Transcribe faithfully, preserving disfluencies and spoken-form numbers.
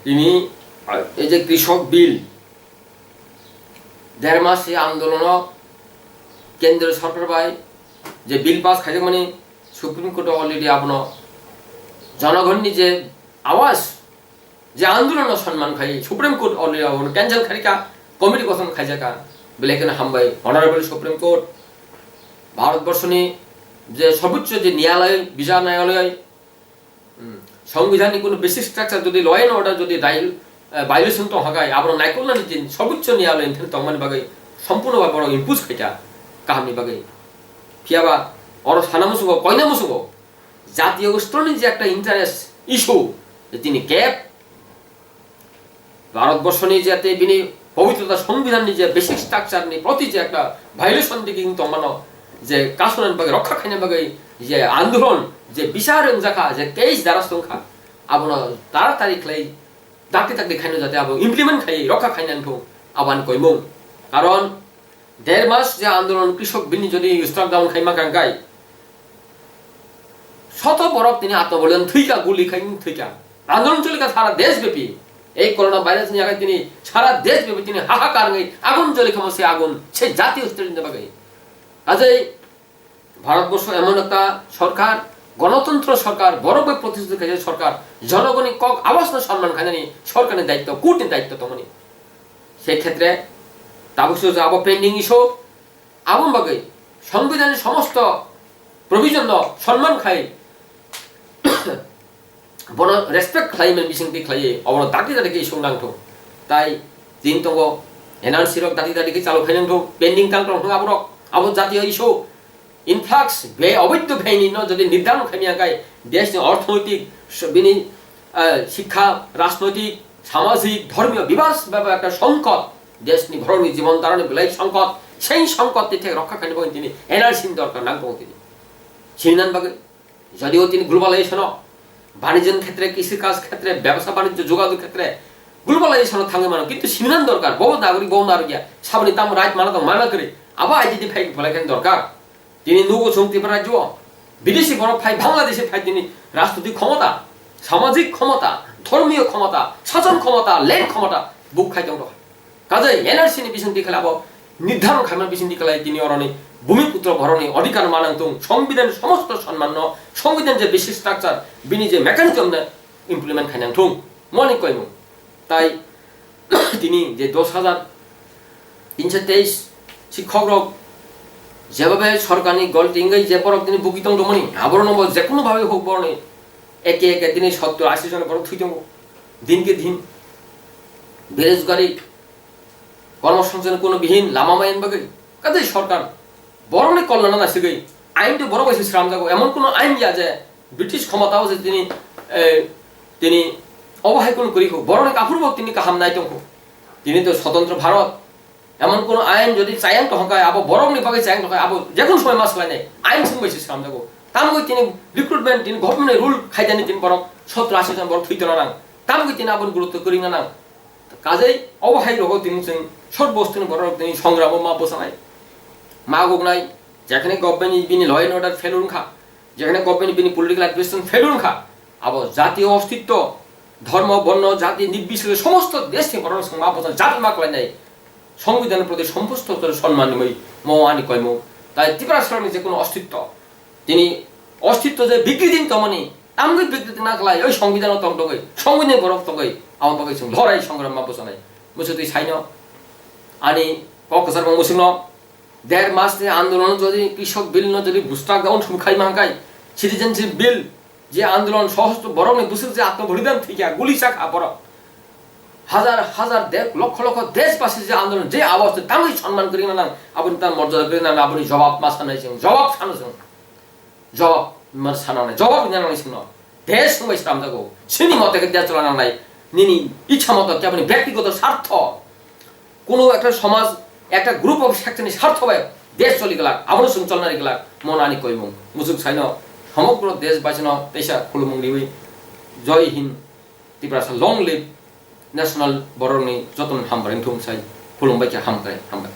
Tini, ah, ei je krishok bill, der mas se andolono kendro sorkar bai je bill pass khaijakmani Supreme Court o already abono jonogonni je awaj, je andolono sonman khai Supreme Court already abono cancel khaika, committee gothon khaijaka, belai kheno hambai Honorable Supreme Court, Bharat borshoni je sobuchcho je niyalay, bichar niyalay, Hmm. Songbidhanni kono basic structure jodi law and order jodi dai-, eh, violation tong hakai, abro naikolnani din sobuchcho niyaloi thani tongmani bagwi sompurno bhabe borok impose khaita kahamni bagwi. Phiyaba oro sana musugo, koina musugo, jatiyo ustoni je ekta interest issue, je tini kep Bharat borshoni jate bini pobitrota songbidhanni je basic structure ni proti je ekta violation digi wng tongmano, je kasunani bagwi rokha khaina bagwi je andolon je bichar wngjakha, je case dara songkha, abono taratari khlai dakti dakti khaino jate abo implement khai rokha khaina wngthung, aboni koimung. Karon Der mas je andolon krishok bini jodi struck down khai ma kangkai, soto borok tini atmobolidan thwika, guli khai thwika. Andolon cholikha sara desh bepi. Ei corona virus ni yagai tini sara desh bepi tini hahakar wngwi agun jolikha mo se agun se jati ustri ni bagwi. Ajai Bharatborsho emon ekta sorkar, gonotontro sorkar, borok bai protistita khaijak sorkar, jonogoni kok awasno sonman khainani sorkarni daitto, courtni daitto tongmani. Se khetre tabuk se abo pending issue, aboni bagwi songbidhanni somosto provision no sonman khai bono respect khlai mani bisingtwi khlaiwi obono dakti dakti khe isuk nangthung. Tai tin tongo N R C rok dakti dakti khe chalu khai nangthung, pending tang tong thung aborok, abo jatiyo issue. Influx be oboidho bhaini no jodi nirdaron khaimya kai deshni orthonoitik s-, bini, eh, shikha, rajnoitik, samajik, dhormiyo bibas baba ekta songkot, deshni borokni jibon dharani belai songkot, sei songkot ni thek rokha khaini bagwi tini N R C ni dorkar nang tongo tini. Sininan bagwi Jodio tini globalization o, banijyon khetre, kisi kaj khetre, bebsa banijyo jogajog khetre globalization o thangwi mano, kintu sininan dorkar, bo nagorik, bo narwkya, saboni tamo right mana tong mana kwrwi, abo identify khlai khe dorkar. Tini nugo chwng Tripura rajyo o, bidesi borok phai, Bangladeshi phai, tini rajnoitik khomota, samajik khomota, dhormiyo khomota, sason khomota, land khomota, buk khai tong rokha. Kajai N R C ni bisingtwi khlai abo nirdaron khaima bisingtwi khlai tini oroni bhumiputro borokni odhikar manang tung, songbidhan somosto sonman no, songbidhan je basic structure, bini je mechanism no implement khainang thung, moni koimung. Tai tini je dos hajar tinso teis sikhok rok jebhabe sorkarni golti wngwi je borok tini buki tong tongmani, aborokno bo jekunu bhabe hok borokni eke eke tini sottor ashi jon borok thwi tongo, din ke din berojgari, kormosongsthan kono bihin lama maya bagwi. Katwi sorkar borokni kolnano nasigwi ain to borok bai se sramjago. Emon kono ain ya je British khomotao je tini, eh, tini obo hai kono kwrwi kho. Borokni kaphurbo tini kaham nai tongkho. Tini to swtantro Bharat. Emon kono ain jodi chayang tongkha, abo borokni bagwi chayang tongkha, abo jekunu somoi ma swlainai. Ain chwng bai se sramjago. Tamgwi tini recruitment tini government ni rule khaidani tini borok sottor ashi jon borok thwi tongna nang. Tamgwi tini aboni gurutto kwrwngna nang. Kajai obo hai rogo tini chwng sot bostuni borok tini songramo ma bwchanai, ma guknai, jekhane government ni bini law and order fail wngkha, jekhane government ni bini political administration fail wngkha, abo jatiyo ostitto, dhormo, borno, jati nirbiseshe somosto desh ni borok chwng ma bwchan jati ma khlainai, songbidhan proti somosto sonman ni mui mo ani koimung, tai Tripura sorkar ni jekono ostitto, tini ostitto je bikriti wng tongmani, tamgwi bikriti na khlai, oi songbidhano tong tongwi, songbidhani borok tongwi, amo bagwi chwng lorai songram ma bwchanai. Muchutwi saino, ani kok kwchar bo muchungno, der mas ni andolon jodi krishok bill no jodi bwswk down thum khai mankai, citizenship bill, je andolon sohosto borokni bwswk je atmobolidan thwikha, guli chakha borok. Hajar hajar de-, lokho lokho deshbasi je andolon, je awaj tangwi sonman kwrwngna nang, aboni tang morjada kwrwngna nang, aboni jobab ma sanai chwng, jobab sano chwng. Jobab mar sana nang, jobab wngna nang chwngno. Desh wngbai slamjago. Chini mote khe desh chola nangnai. Nini ichha moto khe aboni byaktigoto sartho. Kuno ekta somaj, ekta group of section ni sartho bai desh choli glak, abono chwng cholna ri glak, mono ani koimung. Muchuk saino, somogro deshbasino teisa khulumung riwi. Jai Hind. Tiprasa long live national borokni jotono hambai wngthung sai khulumbai khe hambai, hambai.